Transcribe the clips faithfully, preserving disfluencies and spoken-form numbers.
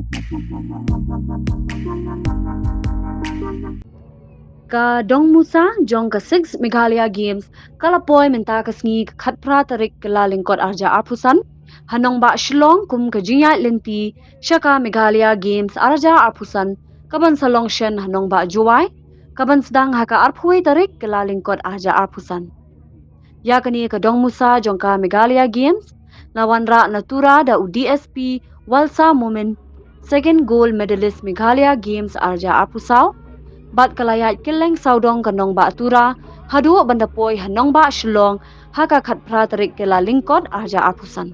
Ka dong musa jong ka six Meghalaya Games ka la poi mynta ka sngi ka khatphra tarik Kyllalyngkot arhajar arphew san ha nongbah Shillong kum ka jingïaid lynti sha ka Meghalaya Games arhajar arphew san kaban sa long shen ha nongbah Jowai, kaban sdang ha ka arphew wei tarik Kyllalyngkot arhajar arphew san. Ïa kane ka dong musa jong ka Meghalaya Games la wanrah na Tura da u D S P Walsa Momin, second gold medalist Meghalaya Games arhajar arphew saw, bad ka la ïaid kylleng sawdong ka nongbah Tura haduh ban da poi ha nongbah Shillong ha ka khatphra tarik Kyllalyngkot arhajar arphew san.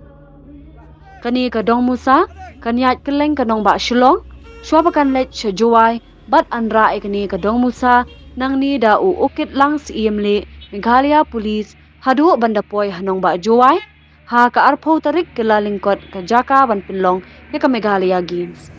Kane ka dong musa kan ïaid kylleng ka nongbah Shillong shuwa ba kan leit sha Jowai, bad yn rah ïa kane ka dong musa nangne da u Ukitlang Syiemlieh, Meghalaya Police, haduh ban da poi ha nongbah Jowai ha ka arphew tarik Kyllalyngkot, ka jaka ban pynlong ïa ka Meghalaya Games.